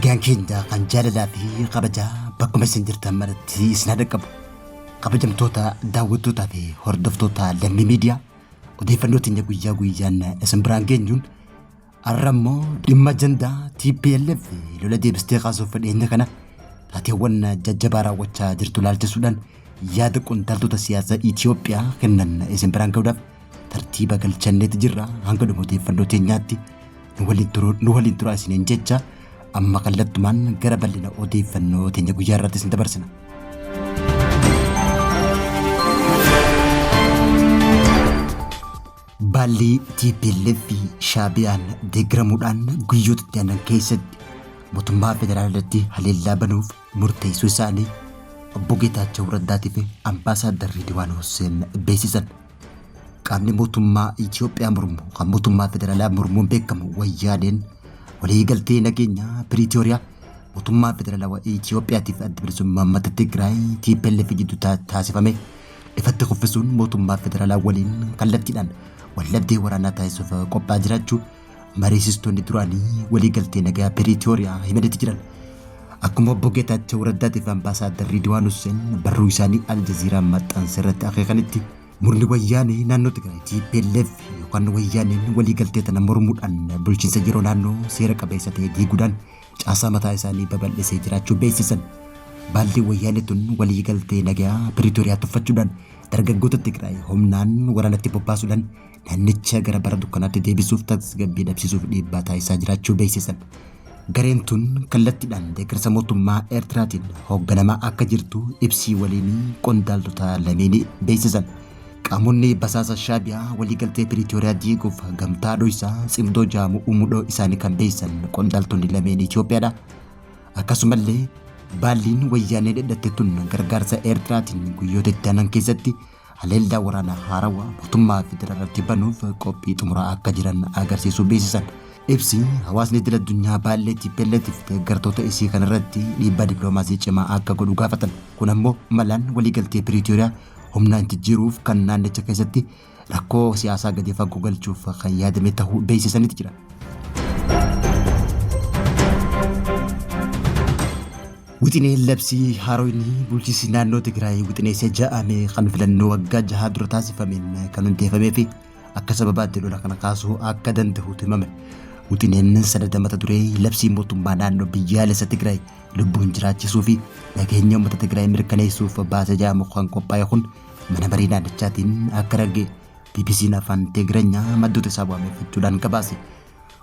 Nagaan keenya kan jaalalaa fi kabajaa bakkuma isin jirtan maratti isin haa dhaqqabu. Kabajamtoota daawwattootaa fi hordoftoota Lammii Miidiyaa, odeeffannoo teenya guyyaa guyyaan isin biraan geenyuun har'a immoo dhimma ajandaa TPLF lola deebistee kaasuuf dhiyeenya kana taateewwan jajjabaa raawwachaa jirtu ilaalchisuudhaan yaada qondaaltota siyaasaa Itoophiyaa kennan isin biraan ga'uudhaaf tartiiba galchanneeti jirra. Hanga dhuma odeeffannoo teenyaatti nu waliin turaa isiniin jecha, amma kallattumaan gara bal'ina odeeffannoo teenya guyyaa irratti isin dabarsina. Baalli TPLF fi Shaabiyaan deeggaramuudhaan guyyoota itti aanan keessatti mootummaa federaalaa irratti haleellaa banuuf murteessuu isaanii obbo Geetaachoo Raddaatii fi Ambaasaaddar Ridwaan Husseen beeksisan. Qaamni mootummaa Itoophiyaa mormu, kan mootummaa federaalaa mormuun beekamu Wayyaaneen, waliigaltee nageenyaa Piriitooriyaa mootummaa federaalawaa Itoophiyaatiif Adda Bilisummaa Uummata Tigraay TPLF jidduu taasifame ifatti kuffisuun mootummaa federaalaa waliin kallattiidhaan waldhabdee waraanaa taasisuuf qophaa'aa jiraachuu mariisistoonni duraanii waliigaltee nagaa Piriitooriyaa himanitti jiran. Akkuma obbo Geetaachoo Raddaatiif Ambaasaaddar Ridwaan Husseen barruu isaanii Aljaziiraan maxxanse irratti akeekanitti, murni Wayyaanee naannoo Tigraay TPLF yookaan Wayyaaneen waliigaltee tana mormuudhaan bulchiinsa yeroo naannoo seera qabeessa ta'e diiguudhaan caasaa mataa isaanii babal'isee jiraachuu beeksisan. Baalli Wayyaanee tun waliigaltee nagaa Piriitooriyaa tuffachuudhaan dargaggoota Tigraay humnaan waraanatti bobbaasuudhaan naannicha gara bara dukkanaatti deebisuuf tasgabbii dhabsiisuuf dhiibbaa taasisaa jiraachuu beeksisan. Gareen tun kallattiidhaan deeggarsa mootummaa Eertiraatiin hoogganamaa akka jirtu ibsii waliinii qondaaltota lameenii beeksisan. Qaamonni basaasa Shaabiyaa waliigaltee Piriitooriyaa diiguuf gamtaa dhoysaa Tsimdoo jaamu uumuudhoo isaanii kan beeksisan qondaaltonni lameen Itoophiyaadha. Akkasumallee baalliin Wayyaanee dhedhatte tun gargaarsa Eertiraatiin guyyoota itti aanan keessatti haleellaa waraanaa haarawaa mootummaa federaalatti banuuf qophii xumuraa akka jiran agarsiisuu beeksisan. Ibsi hawaasni idil addunyaa baallee TPLF fi deeggartoota isii kanarratti dhiibbaa dippiloomaasii cimaa akka godhu gaafatan. Kun ammoo malaan waliigaltee Piriitooriyaa humnaan jijjiiruuf kan naannicha keessatti rakkoo siyaasaa gadi fagoo galchuuf kan yaadame ta'uu beeksisaniiti jira. Wixineen labsii haaroyni bulchiinsi naannoo Tigraay wixineessee ja'ame kan filannoo waggaa 6 dura taasifameen kan hundeeffamee fi akka sababaatti lola kana kaasuu akka danda'utu himame. Wixineen sanada mata duree labsii mootummaa naannoo biyyaalessa Tigraay lubbuun jiraachisuu fi nageenya uummata Tigraay mirkaneessuuf baase jedhamu kan qophaa'e kun mana marii naannichaatiin akka ragga'e BBC'n afaan Tigireenyaa maddoota isaa waameffachuudhaan gabaase.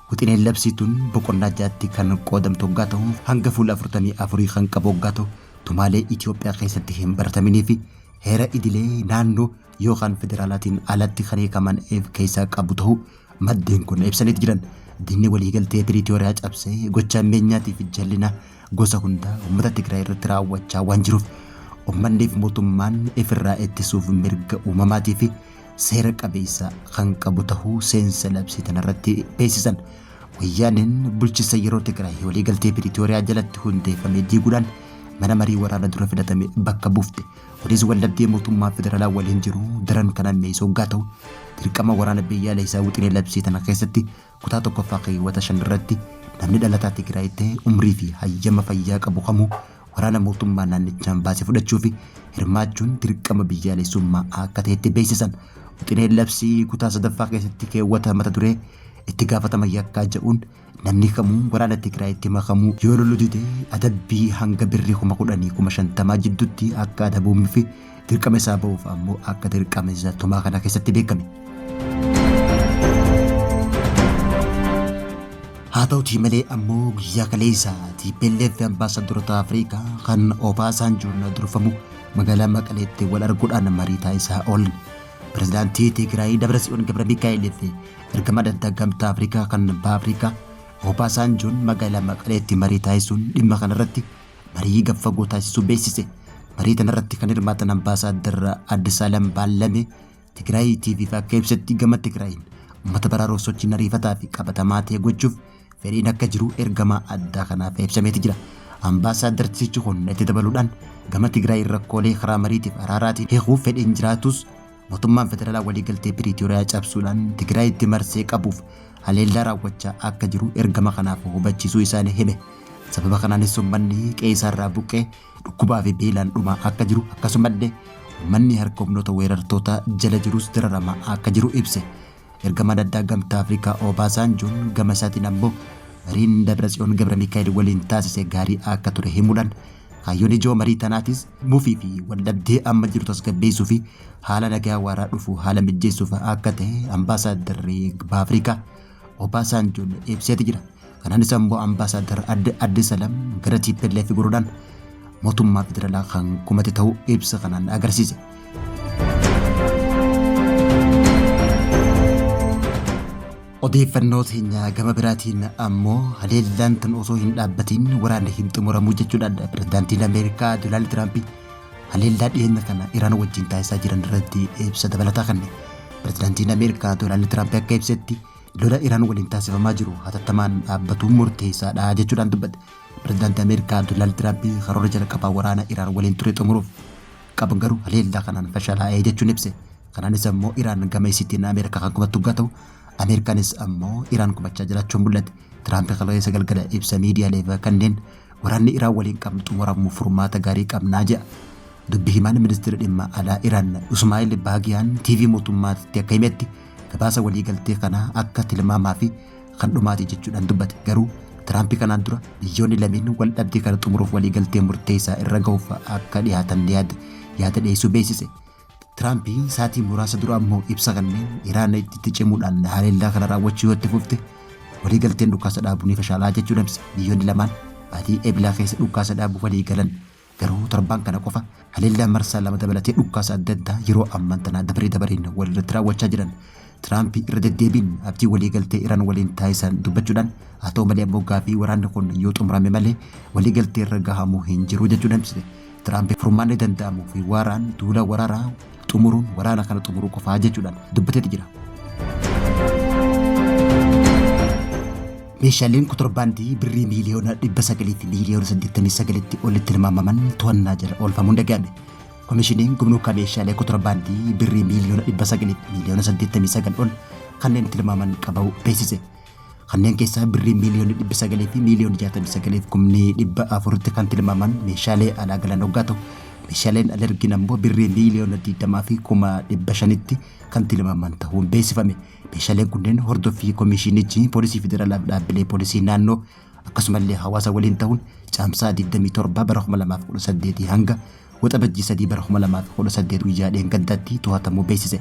Wixineen labsii tun boqonnaa ja'atti kan qoodamtu hoggaa ta'u, hanga fuula 44 kan qabu hoggaa ta'u, tumaalee Itoophiyaa keessatti hin barataminii fi heera idilee naannoo yookaan federaalaatiin alatti kan hiikaman of keessaa qabu ta'uu maddeen kun ibsaniiti jiran. Diinni waliigaltee Piriitooriyaa cabsee gocha ammeenyaatii fi jallina gosa hundaa uummata Tigraay irratti raawwachaa waan jiruuf, uummanni fi mootummaan ifirraa ittisuuf mirga uumamaatii fi seera qabeessa kan qabu tahuu seensa labsii tanarratti beeksisan. Wayyaaneen bulchiinsa yeroo Tigraay waliigaltee Piriitooriyaa jalatti hundeeffame diiguudhaan mana marii waraana dura filatame bakka buufte. Kunis waldhabdee mootummaa federaalaa waliin jiru daran kan hammeessu hoggaa ta'u, dirqama waraana biyyaalessaa wixinee labsii tana keessatti kutaa 1ffaa keewwata 5 irratti namni dhalataa Tigraay ta'e umrii fi hayyama fayyaa qabu kamuu waraana mootummaa naannichaan baase fudhachuu fi hirmaachuun dirqama biyyaalessummaa akka ta'etti beeksisan. Wixineen labsii kutaa 3ffaa keessatti keewwata mata duree itti gaafatama yakkaa jedhuun namni kamuu waraana Tigraayitti makamuu yoo loluu dide adabbii hanga birrii 10,000 50,000 jidduutti akka adabuumii fi dirqama isaa ba'uuf ammoo akka dirqama isaa tumaa kana keessatti beekame. Haa ta'utii malee ammoo guyyaa kaleessa TPLF ambaasaaddarota Afrikaa kan Obaasaanjoon durfamu magaalaa Maqaleetti wal arguudhaan marii taasisaa oolan. Pirezidaantii Tigraay Dabratsiyoon Gabramikaa'elii fi ergamaa addaa Gamtaa Afrikaa kan Baha Afrikaa Obaasaanjoon magaalaa Maqaleetti marii taasisuun dhimma kanarratti marii gad fagoo taasisuu beeksise. Marii kanarratti kan hirmaatan Ambaasaaddar Addisaalam Baallame Tigraay TVf akka ibsetti, gama Tigraayin uummata baraaruuf sochiin ariifataa fi qabatamaa ta'e gochuuf fedhiin akka jiru ergamaa addaa kanaaf ibsameeti jira. Ambaasaadartichi kun itti dabaluudhaan gama Tigraayin rakkoolee karaa mariitiif araaraatiin hiikuuf fedhiin jiraatus, mootummaan federaalaa waliigaltee Piriitooriyaa cabsuudhaan Tigraayitti marsee qabuuf haleellaa raawwachaa akka jiru ergama kanaaf hubachiisuu isaanii hime. Sababa kanaanis uummanni qe'ee isaarraa buqqee dhukkubaa fi beelaan dhumaa akka jiru akkasumallee uummanni harka humnoota weerartoota jala jirus dararamaa akka jiru ibse. Ergamaan addaa Gamtaa Afrikaa Obaasaanjoon gama isaatiin ammoo mariin Dabratsiyoon Gabramikaa'el waliin taasise gaarii akka ture himuudhaan kaayyoon ijoo marii tanaatis mufii fi waldhabdee amma jiru tasgabbeessuu fi haala nagaa waaraa dhufu haala mijjeessuuf akka ta'e ambaasaaddarri Afrikaa Obaasaanjoon ibseeti jira. Kanaanis ammoo ambaasaaddar Addis Alam gara TPLF goruudhaan mootummaa federaalaa kan kumate ta'uu ibsa kanaan agarsiise. Odeeffannoo teenya gama biraatiin ammoo haleellaan tun osoo hin dhaabbatiin waraanni hin xumuramu jechuudhaan pirezidaantiin Ameerikaa Doonaald Tiraamp haleellaa dhiyeenya kana Iraan wajjin taasisaa jiran irratti ibsa dabalataa kenne. Pirezidaantiin Ameerikaa Doonaald Tiraamp akka ibsetti lola Iraan waliin taasifamaa jiru hatattamaan dhaabbatuun murteessaadha jechuudhaan dubbate. Pirezidaantii Ameerikaa Doonaald Tiraamp karoora jalqabaa waraana Iraan waliin ture xumuruuf qaban garuu haleellaa kanaan fashalaa'ee jechuun ibse. Kanaanis ammoo Iraan gama isiitiin Ameerikaa kan kumattu yoo ta'u, Ameerikaanis ammoo Iraan kumachaa jiraachuun mul'ate. Tiraamp kaleessa galgala ibsa miidiyaaleef kanneen waraanni Iraan waliin qabnu xumuramu furmaata gaarii qabnaa jedha. Dubbi himaan ministeera dhimma alaa Iraan Usmaa'il Baagiyaan TV mootummaatti akka himetti gabaasa waliigaltee kanaa akka tilmaamaa fi kan dhumaati jechuudhaan dubbate. Garuu Tiraamp kanaan dura biyyoonni lameen wal dhabdee kana xumuruuf waliigaltee murteessaa irra gahuuf akka dhiyaatan yaada dhiyeessuu beeksise. Tiraamp sa'aatii muraasa dura ammoo ibsa kanneen Iraan itti cimuudhaan haleellaa kana raawwachuu yoo itti fufte waliigalteen dhukaasa dhaabuu ni fashalaa jechuun ibse. Biyyoonni lamaan baatii Eblaa keessa dhukaasa dhaabuu walii galan garuu torbaan kana qofa haleellaa marsaa lama dabalatee dhukaasa adda addaa yeroo ammaan tanaa dabaree dabareen walirratti raawwachaa jiran. Tiraamp irra deddeebiin abdii waliigaltee Iraan waliin taasisan dubbachuudhaan haa ta'u malee ammoo gaafii waraanni kun yoo xumurame malee waliigaltee irra gahamuu hin jiru jechuun ibsite. Tiraamp furmaanni danda'amuu fi waaraan duula waraaraa xumuruun waraana kana xumuruu qofaa jechuudhaan dubbateeti jira. Meeshaaleen kontirbaandii birrii miiliyoona 900 fi miiliyoona 89tti olitti tilmaamaman to'annaa jala oolfamuun dhaga'ame. Komishiniin gumruukaa meeshaalee kontirbaandii birrii miiliyoona 900 fi miiliyoona 89 ol kanneen tilmaaman qabu beeksise. Kanneen keessaa birrii miiliyoona 900 fi miiliyoona 69 fi kumni 400tti kan tilmaaman meeshaalee alaa galan hoggaa ta'u, meeshaaleen alergiin ammoo birrii miiliyoona 20 fi kuma 500tti kan tilmaaman ta'uun beeksifame. Meeshaaleen kunneen hordoffii komishinichi poolisii federaalaa fi dhaabbilee poolisii naannoo akkasumallee hawaasa waliin ta'uun caamsaa 27 bara 2018 hanga waxabajjii 3 bara 2018 guyyaa dheengaddaatti to'atamuu beeksise.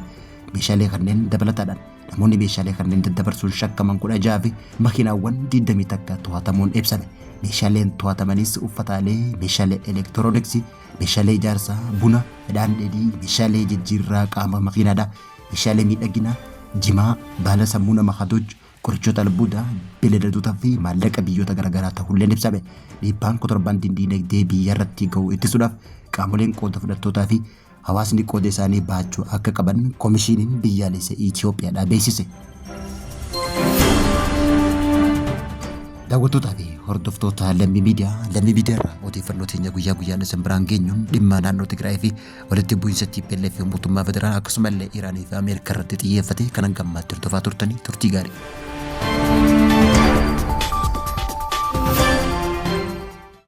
Meeshaalee kanneen dabalataadhaan namoonni meeshaalee kanneen daddabarsuun shakkaman 16 fi makiinaawwan 21 to'atamuun ibsame. Meeshaaleen to'atamanis uffataalee, meeshaalee elektirooniksii, meeshaalee ijaarsaa, buna, midhaan dheedhii, meeshaalee jijjiirraa qaama makiinaadhaa, meeshaalee miidhaginaa, jimaa, baala sammuu nama hadoochu, qorichoota albuudaa, beeyladootaa fi maallaqa biyyoota garaagaraa ta'ulleen ibsame. Dhiibbaan kontirbaandiin diinagdee biyya irratti gahu ittisuudhaaf qaamoleen qooda fudhattootaa fi hawaasni qooda isaanii baachuu akka qaban Komishiniin Biyyaalessa Itoophiyaadhaa beeksise. Daawwattootaa fi hordoftoota Lammii Miidiyaa, Lammii Miidiyaa irraa odeeffannoo teenya guyyaa guyyaan isin biraan geenyuun dhimma naannoo Tigraay fi walitti bu'iinsa TPLF fi mootummaa federaalaa akkasumallee Iraanii fi Ameerikaa irratti xiyyeeffate kan hanga ammaatti hordofaa turtanii turtii gaarii.